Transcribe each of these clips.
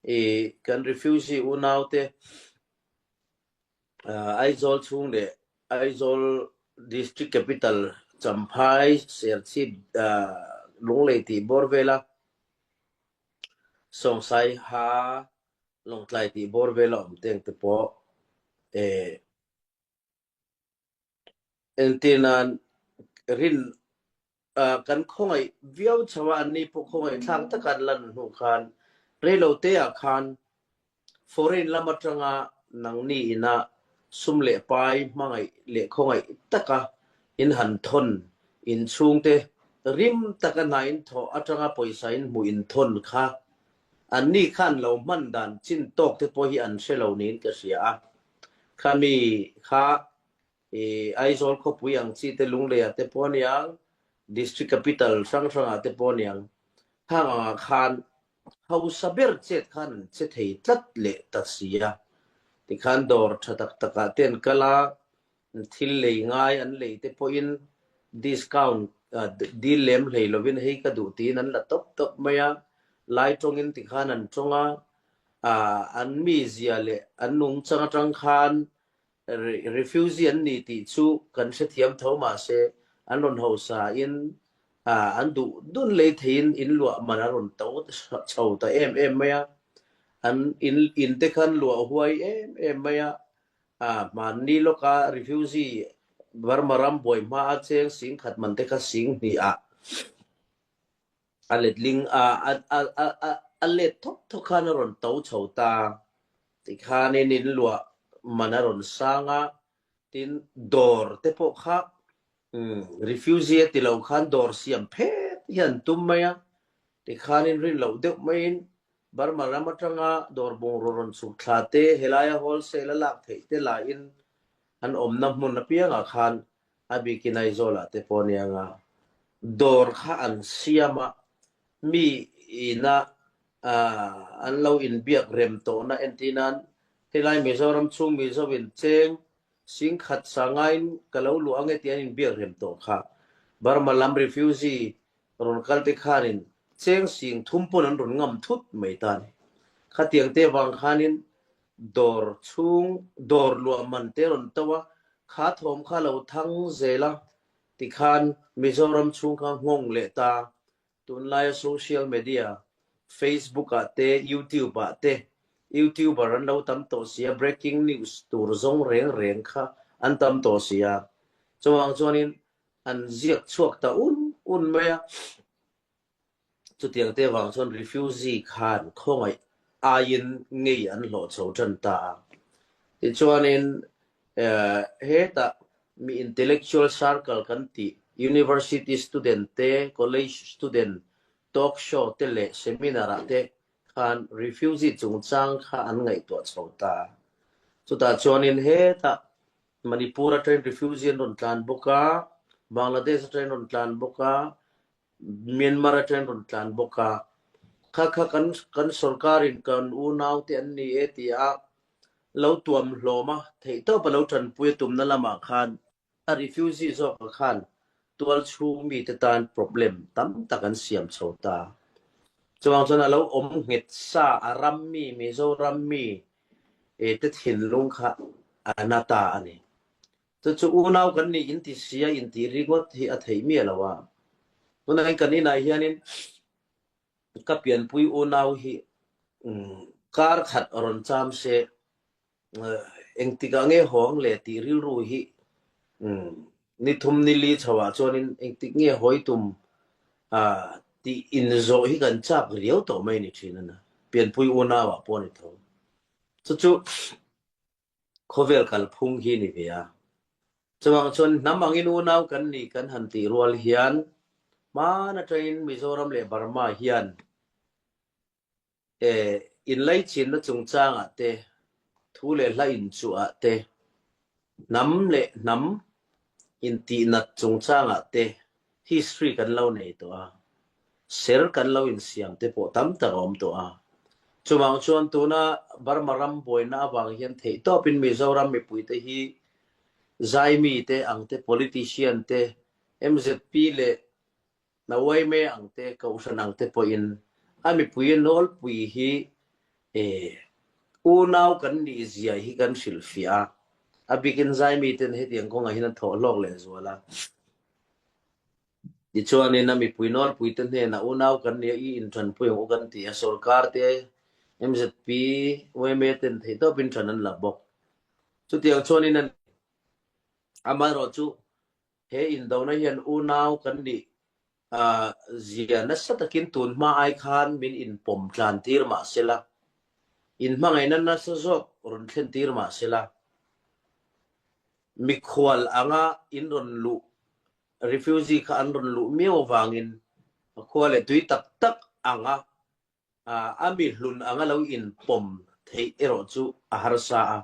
I kan refugee unaute Aizawl chhung leh Aizawl District Capital Champhai, Serchhip, Lunglei tih bawr vela Sawngsaiha, Lawngtlai tih bawr vela awm teng te pawh entir nan rin Kan khawngaih viau chho a, anni pawh khawngaih thlak taka an lan hnu khan reilote ah khan foreign lam atanga nangni ina sum leh pai hmangaih leh khawngaih taka in han thawn in chhungte rim taka hna in thawh atanga pawisa in hmuh in thawn kha anni khan lo hman dan chin tawk te pawh hi an hre lo niin ka hria a, khami kha I Aizawl khawpui ang chi te Lungleiah te pawh aniang, District Capital hrang hrangah te pawh aniang, khang angah khan hausa ber chet khan an che thei tlat leh ta si a. Tikhan dawr tha tak takah te an kal a, thil lei ngai an lei te pawhin discount dil lem hlei lovin hei ka duh tiin an la tawp tawp mai a, lai tawngin tikhan an tawng a, an mizia leh an nungchang atang khan Refugee an ni tih chu kan hrethiam tho mahse an rawn hausa in an duh dun lei theiin in luah man a rawn to chho ta em em mai a, an in in te khan luah huai em em mai a, hmanni lawka refugee Burma ram buai hma a cheng singkhat man te kha singhnih ah A letling a, a, a, a, a, a let thawk thawk khan a rawn to chho ta. Tikhanin in luah man a rawn sang a, tin dawr te pawh kha umm refugee a ti lo khan dawr siam phet hi an tum mai a. Tikhanin rin loh deuh maiin Burma ram atanga dawr bungraw rawn chhuk thla te, helaia wholesale a lak theih te lahin an awmna hmun apiangah khan A bikin Aizawlah te pawh ania nga dawr kha an siam a, mi ina an lo inbiak rem tawhna entir nan helai Mizoram chhung Mizo in cheng singkhat sangaiin ka lo luah ange tih an inbiak rem tawh kha. Burma lam refugee rawn kal te khanin cheng sing thum pawn an rawn ngam thut mai ta a ni. Khatiang te vang khanin Dawr chhung dawr luah man te rawn to a, kha thawm kha lo thang zel a, tikhan Mizoram chhung kha nghawng leh ta. Tunlaia social media, Facebook ah te, YouTube ah te YouTuber an lo tam tawh sia, breaking news tur zawng reng reng kha an tam tawh sia. Chuvang chuanin an ziak chhuak ta un un mai a. Chutiang te vang chuan refugee khan khawngaih aiin ngei an hlawh chho tan ta a. Tichuanin hetah mi intellectual circle kan tih university student te, college student talk show te leh seminar ah te khan refugee chungchang kha an ngaihtuah chho ta a. Chutah chuanin hetah Manipur atangin refugee an rawn tlan bawk a, Bangladesh atangin rawn tlan bawk a, Myanmar atangin rawn tlan bawk a, kha kha kan kan sorkarin kan unaute an ni e ti a lo tuam hlawm a, theihtawp a lo tanpui a tumna lamah khan a refugee zawkah khan tual chhung mite tan problem tam tak an siam chho ta. Chuvang chuan a lo awm nghet sa a ram mi Mizoram mi te thinlung kha a na ta a ni. Chu chu unau kan nih inti sia intih ringawt hi a theih miah lo a. Tunah kan inah hianin ka pianpui unau hi kar khat rawn cham se engtikah nge hawng le tih rilru hi ni thum ni li chhoah chuanin engtik nge hawi tum tih inzawh hi kan chak riau tawh mai ni thin a na. Pianpui unauah pawh a ni tho. Chu chu Khawvel kalphung hi ni ve a. Chuvang chuan hnam angin unau kan nih kan han tih rual hian hman atangin Mizoram leh Burma hian inlaichinna chungchangah te, thu leh hla inchuhah te, hnam leh hnam Intihnat chungchangah te history kan lo nei tawh a, ser kan lo insiam te pawh tam tak a awm tawh a. Chuvang chuan tuna Burma ram buaina avang hian theihtawpin Mizoram mipuite hi zaimi te ang te, politician te, mzp leh Nawaime ang te, Kohhran ang te pawhin a mipui nawlpui hi. E, unau kan nih zia hi kan hrilhfiah a, a bikin zaimi ten hetiang kawngah hian an thawh hlawk lehzual a. Tichuanin a mipui nawlpui te hnenah unau kan nia i inṭanpui ang u kan ti a, sorkar te, MZP, yma ten theihtawpin ṭan an la bawk. Chutiang chuanin a ni. Amaherawhchu he indona hian unau kan nih zia nasa takin tun hma ai khan min inpawm tlan tir mah sela, inhmangaihna nasa zawk rawn thlen tir mah sela, mikhual anga in rawn luh refugee kha an rawn luh miau avangin a khua leh tui tak tak anga a mi hlun anga lo inpawm theih erawh chu a harsa a.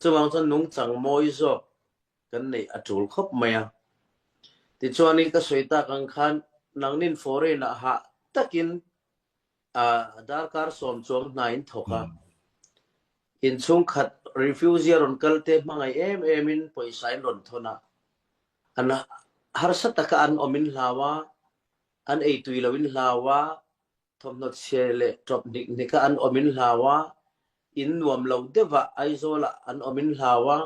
Chuvang chuan nungchang mawi zawk kan neih a tul khawp mai a. Tichuanin ka sawi tak ang khan nangnin foreign-ah hah takin darkar sawm chuang hna in thawk a. Inchhungkhat refugee a rawn kal te hmangaih em emin pawisa in rawn thawn a. An harsa taka an awm in hlau a, an ei tui lo in hlau a, thawmhnaw chhe leh tawp hnik hnik a an awm in hlau a, in nuam lo deuh ah Aizawl ah an awm in hlau a,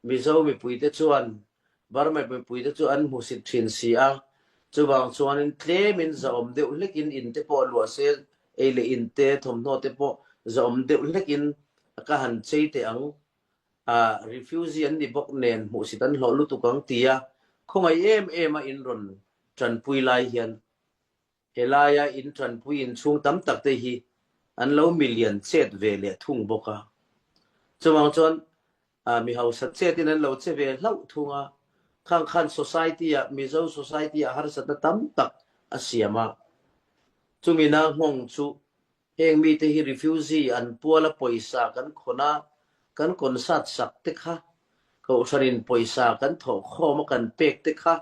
Mizo mipui te chuan Burma mipui te chu an hmusit thin si a, chuvang chuanin tlem in zahawm deuh hlek in in te pawh luah se, ei leh in te, thawmhnaw te pawh zahawm deuh hlek in ka han chei teh ang, ah refugee an ni bawk nen hmuhsit an hlawh lutuk ang tia khawngaih em em a in rawn tanpui lai hian Helaia in tanpui inchhung tam tak te hi an lo milian chet ve leh thung bawk a. Chuvang chuan mi hausa chetin an lo che ve hlauh thung a, khang khan society-ah, Mizo society-ah harsatna tam tak a siam a. Chumina nghawng chu Heng mite hi refugee an puala pawisa kan khawn a, kan concert sak te kha, Kohhranin pawisa kan thawhkhawm a kan pek te kha,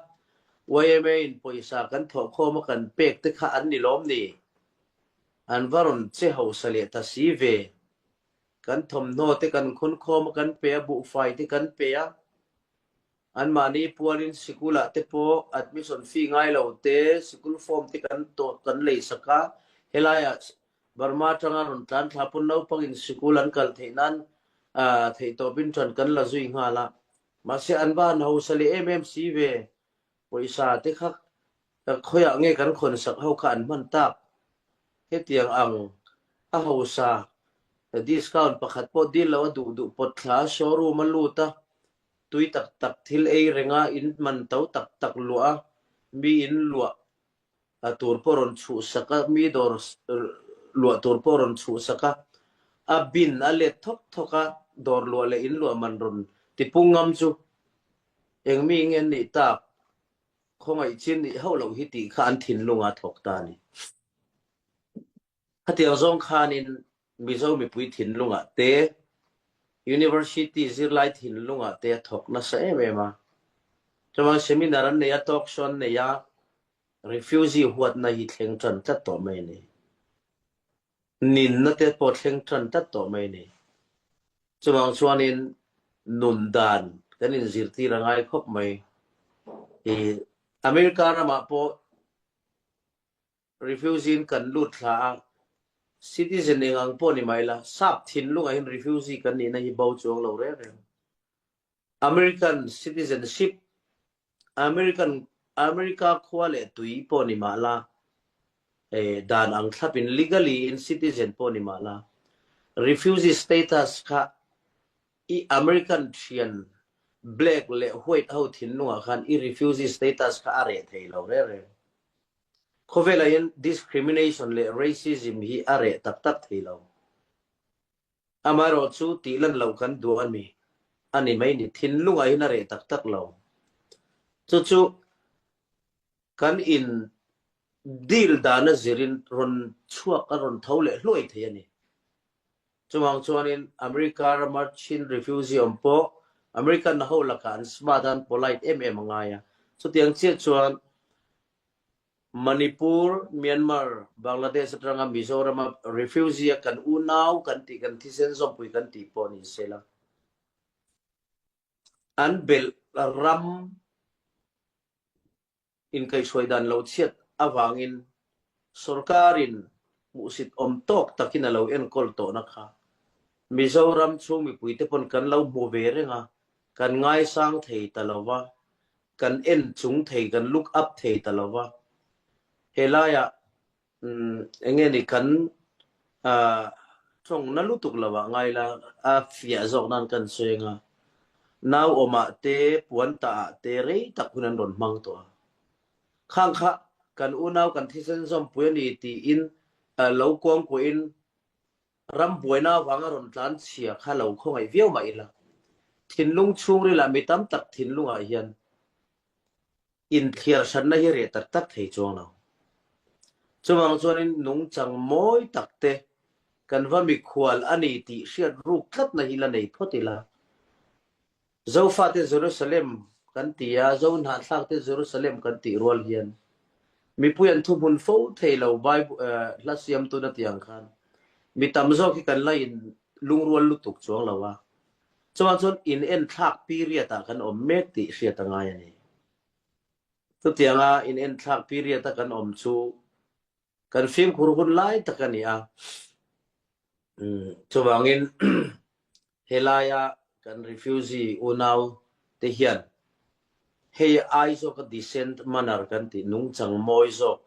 yma in pawisa kan thawhkhawm a kan pek te kha an ni lawm ni? An va rawn che hausa leh ta si ve. Kan thawmhnaw te kan khunkhawm a kan pe a, buhfai te kan pe a. Anmahni pualin sikulah te pawh admission fee ngai lo te, sikul form te kan tawh kan lei sak a, helaiah Burma atanga rawn tlan thla pawn naupangin sikul an kal theih nan theihtawpin ṭan kan la zui nghal a. Mahse an va han hausa leh em em si ve, pawisa te kha khawiah nge kan khawn sak ho kha an hman tak? Hetiang ang a hausa discount pakhat pawh dil lo a duh duh pawt thla a showroom a lut a, Tui tak tak thil ei renga in man to tak tak luah a, mi in luah tur pawh rawn chhuhsak a, mi dawr luah tur pawh rawn chhuhsak a, a bin a let thawk thawk a, dawr luah leh in luah man rawn tipung ngam chu eng mi nge an nih tak, khawngaih chin nih hauh loh hi tih kha an thinlunga thawk ta a ni. Khatiang zawng khanin Mizo mipui thinlungah te, University zirlai thinlungah te a thawk nasa em em a. Chuan seminar an nei a, talk show an nei a, refugee huatna hi thleng tan tlat tawh mai a ni. Ninna te pawh thleng tan tlat tawh mai a ni. Chuvang chuanin nun dan kan inzirtir a ngai khawp mai. I America ramah pawh Refugee in kan lut thla a, citizen eng ang pawh ni mai la, sap thinlungah hian refugee kan nihna hi bo chuang lo reng reng. American citizenship, American America khua leh tui pawh ni mah la, eh, dan ang thlapin legally in citizen pawh ni mah la, refugee status kha i American thian black leh white ho thinlungah khan i refugee status kha a reh thei lo reng reng. Khawvelah hian discrimination leh racism hi a reh tak tak thei lo. Amaherawh chu tih lan loh kan duh a ni, a ni mai ni. Thinlungah hian a reh tak tak lo. Chu chu kan in deal dana zirin rawn chhuak a rawn tho leh hluai thei a ni. Chuvang chuanin America rama Chin refugee awm pawh American ho lakah an smart a, an polite em em a ngai a. Chutiang chiah chuan Manipur, Myanmar, Bangladesh atanga Mizorama refugee a kan unau kan tih, kan thisen zawmpui kan tih pawh ni sela, an belh ram inkaihhruai dan lo chhiat avangin sorkarin. hmuhsit awm tawk takin a lo enkawl tawhna kha Mizoram chhung mipuite pawn kan lo hmu ve reng a, kan ngaisang thei ta lo va, kan en chung thei, kan look up thei ta lo va. Helaiah eng nge ni kan tawng na lutuk lo ah ngai la, a fiah zawk nan kan sawi ang a, nau awmah te, puan tah ah te rei tak hun an rawn hmang tawh a. Khang kha kan unau kan thisen zawmpui a ni tiin lo kuangkuahin ram buaina avanga rawn tlan chhia kha lo khawngaih viau mah ila, thinlung chhungrilah mi tam tak thinlungah hian Inthliar hranna hi reh tak tak thei chuang lo. Chuvang chuanin nungchang mawi tak te kan va mikhual a ni tih hriat ruk tlatna hi la nei phawt ila. Zofate Jerusalem kan ti a, Zohnahthlakte Jerusalem kan tih rual hian mipui an thuhmun fo thei lo Bible hla siamtu na tih ang khan mi tam zawk hi kan la in lungrual lutuk chuang lo a. Chuvang chuan in enthlak period ah kan awm mek tih hriat a ngai a ni. Chutianga in enthlak period a kan awm chu kan fimkhur hun lai tak a ni a. Chuvangin helaia kan refugee unau te hian hei ai zawka decent manner kan tih nungchang mawi zawk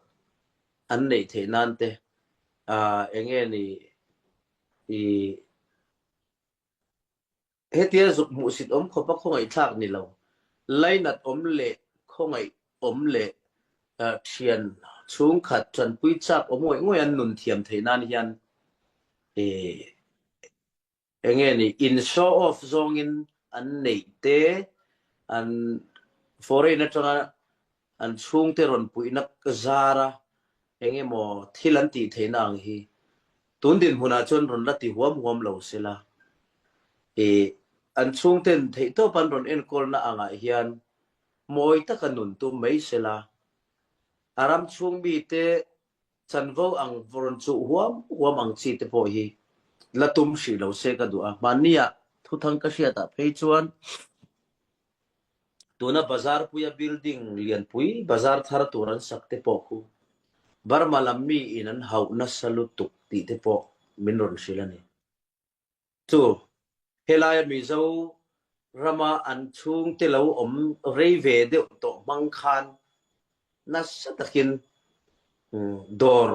an neih theih nan te enge ni i Hetia zuk hmuhsit awm khawpa khawngaihthlak ni lo, lainat awm leh khawngaih awm leh thian chhungkhat tanpui chak awm ngawih ngawih an nun thiam theih nan hian eng nge ni in show off zawngin an neih te an foreign atanga an chhungte rawn puihna zara eng emaw thil an tih theihna ang hi tun dinhmunah chuan rawn la ti huam huam lo sela. Ih, an chhungten theihtawp an rawn enkawlna angah hian mawi taka nun tum mai sela. A ram chhung mite chanvo ang rawn chuh huam huam ang chi te pawh hi la tum hrih lo se ka duh a. Hmanniah thuthang ka hriatah phei chuan Tuna bazar puia building lianpui bazar thar tur an sak te pawh khu Burma lam mi in an hauh nasa lutuk tih te pawh min rawn hrilh a ni. Chu helaia Mizo rama an chhungte lo awm rei ve deuh tawh hmang khan nasa takin dawr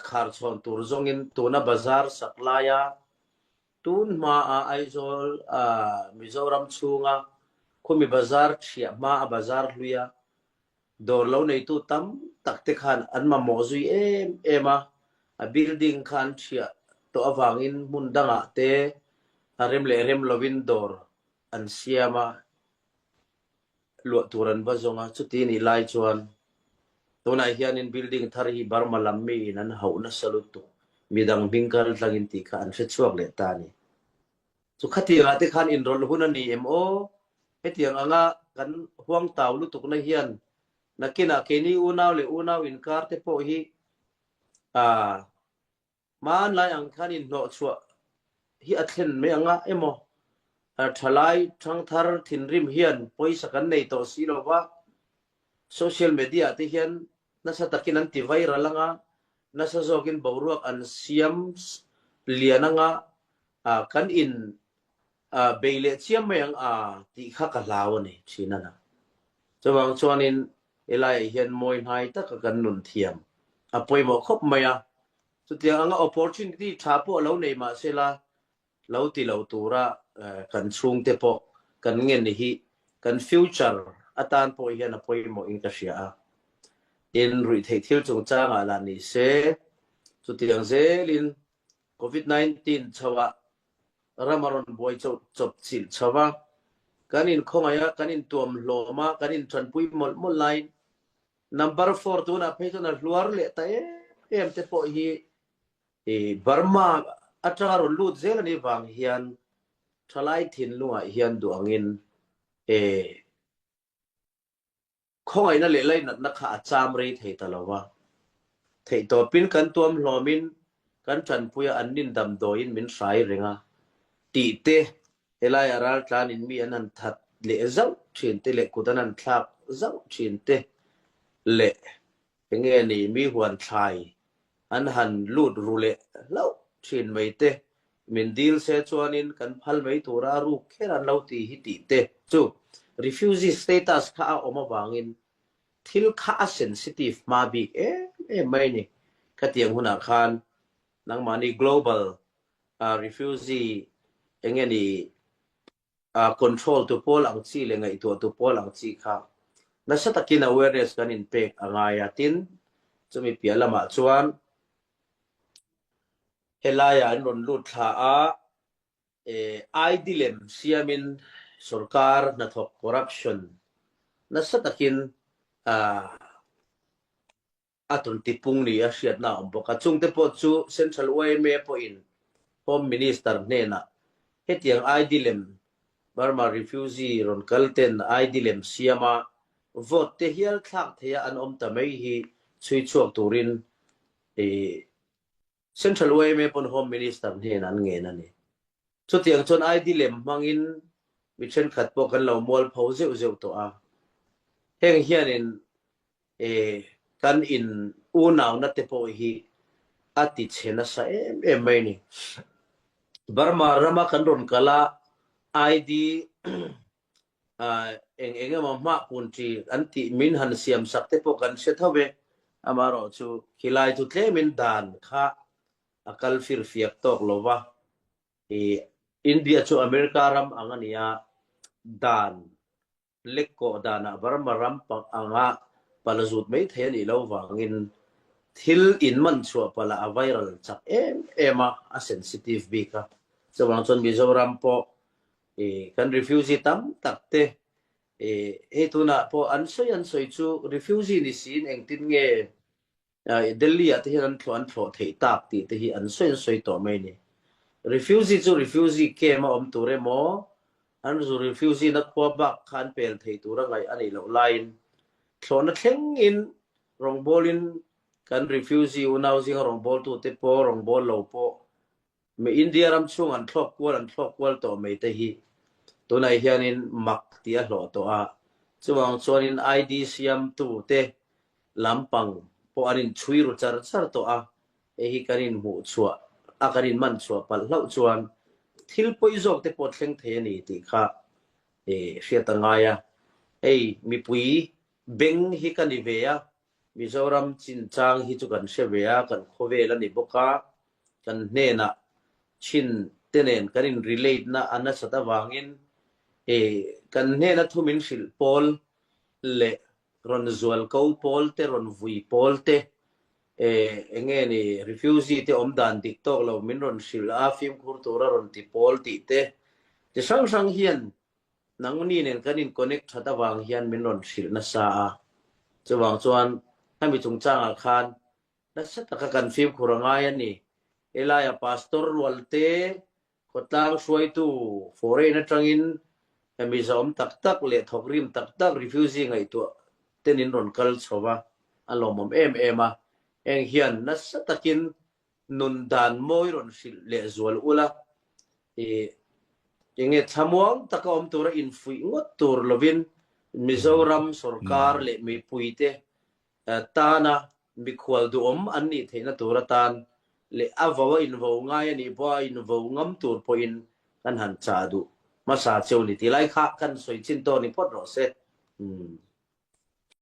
khar chhawn tur zawngin tuna bazar sak laia Tun hmaa Aizawl Mizoram chhunga khumi bazar thiah hma a bazar hluia dawr lo neitu tam tak te khan an mamawh zui em em a, a building kha an thiah tawh avangin hmun dangah te a rem leh rem lovin dawr an siam a. luah tur an va zawng a, chuti nih lai chuan tunah hianin building thar hi Burma lam miin an hauh nasa lutuk, midang hming kal tlangin tih kha an hre chhuak leh ta a ni. Chu khatiangah te khan inrawlh hun a ni em aw? Hetiang anga kan huangtau lutukna hian nakinah keini unau leh unau inkar te pawh hi aa Hmanlai ang khan inhnawhchhuah hi a thlen mai anga emaw? Thalai thangthar thinrim hian pawisa kan nei tawh si lo va, social media te hian nasa takin an ti viral anga, nasa zawkin boruak an siam lian anga, kan in bei leh chiam mai ang a tih kha ka hlau a ni thin a na. Chuvang chuanin helaiah hian mawi hnai taka kan nun thiam a pawimawh khawp mai a, chutiang anga opportunity tha pawh lo nei mah sela lo ti lo tura kan chhungte pawh kan ngen hi kan future atan pawh hian a pawimawh in ka hria a. Tin, ruihtheih thil chungchangah lah ni se, chutiang zelin Covid 19 chhoah ram a rawn buai chawp chilh chho va, kan inkhawngaih a, kan intuam hlawm a, kan intanpui mawlh mawlh laiin number four tunah phei chuan a hluar leh ta em em te pawh hi Burma atanga rawn lut zel a nih vang hian thalai thinlungah hian duh angin Khawngaihna leh lainatna kha a cham rei thei ta lo va. Theihtawpin kan tuam hlawmin kan tanpuia an nin damdawiin min hrai reng a tih te, helaia raltlanin mi an han that leh zauh thin te leh kut an han thlak zauh thin te leh enge ni mi huan thlai. an han lut ru leh hlauh thin mai te, min dil se chuanin kan phal mai tura a ruk kher an lo ti hi tih te chu refugee status kha a awm avangin thil kha a sensitive hma bik em em mai a ni. Khatiang hunah khan nangmahni global refugee eng nge ni control tu pawl ang chi leh ngaihtuah tu pawl ang chi kha nasa takin awareness kan inpek a ngai a. Tin, chumi piah lamah chuan helaiah an rawn lut thla a, ID lem siamin sorkar hnathawk corruption nasa takin a tawn tipung ni a hriatna a awm bawk a. Chungte pawh chu Central yma pawhin Home Minister hnenah hetiang ID lem Burma refugee rawn kal ten ID lem siama vote te hial thlak theia an awm ta mai hi chhui chhuak turin Central yma pawn Home Minister hnenah an ngen a ni. Chutiang chuan ID lem hmangin mi thenkhat pawh kan lo mualpho zeuh zeuh tawh a. Heng hianin E, kan in unauna te pawh hi a ti chhe nasa em em mai ni. Burma rama kan rawn kal a, ID eng eng emaw hmah kun chi an tih min han siam sak te pawh kan hre tho e. Amaherawh chu khilai chu tlemin dan kha a kal firfiak tawk lo va. E, India chu America ram ang a ni a, dan Lekkawh danah Burma ram anga pal zut mai thei a nih loh vangin thil inman chhuah palh a viral chak em em a, a sensitive bik a. Chuvang chuan Mizoram pawh kan refugee tam tak te hei tunah pawh an sawi an sawi chu refugee ni siin engtin nge Delhi ah te hian an thlawh an thlawh theih tak tih te hi an sawi an sawi tawh mai a ni. Refugee chu refugee camp a awm tur emaw, an zu refugee na khua bak kha an pel thei tur a ngaih a nih loh laiin thlawhna thlengin rawngbawlin kan refugee unau zinga rawngbawltute pawh rawngbâwl lo pawh Mi India ram chhung an thlawk kual an thlawk kual tawh mai te hi tunah hianin mak tih a hlawh tawh a, chuvang chuanin ID siamtu te lampang pawh an inchhui ru char char tawh a, hei hi kan inhmuh chhuah a kan inman chhuah palh hlauh chuan thil pawi zawk te pawh thleng thei a ni tih kha hriat a ngai a, hei mipui beng hi ka ni ve a, Mizoram chinchang hi chu kan hre ve a, kan khawvel a ni bawk a, kan hnenah chin te nen kan in relate na a nasat avangin e kan hnena thu min hrilh pawl leh rawn zual ko pawl te rawn vui pawl te e enge ni refugee te awm dan dik tawk lo min rawn hrilh a fimkhur tura rawn ti pawl tih te chi hrang hrang hian nangni nen kan in connect that avang hian min rawn hrilh nasa a chuvang chuan hemi chungchangah khan Nasa taka kan fimkhur a ngai a ni. Helaia Pastor rualte khawtlang hruaitu foreign atangin mi zahawm tak tak leh thawkrim tak tak refugee ngaihtuah ten in rawn kal chho va, a lawmawm em em a. Heng hian nasa takin nun dan mawi rawn hrilh leh zual ula, i enge thlamuang taka awm tura infuih ngawt tur lovin Mizoram sorkar leh mipuite tana mikhual duhawm an nih theihna tur atan leh a vo a invo ngai a nih pawh a invo ngam tur pawhin kan han chah duh hmasa cheu ni tih lai kha kan sawi chin tawh ni phawt rawh se. Umm.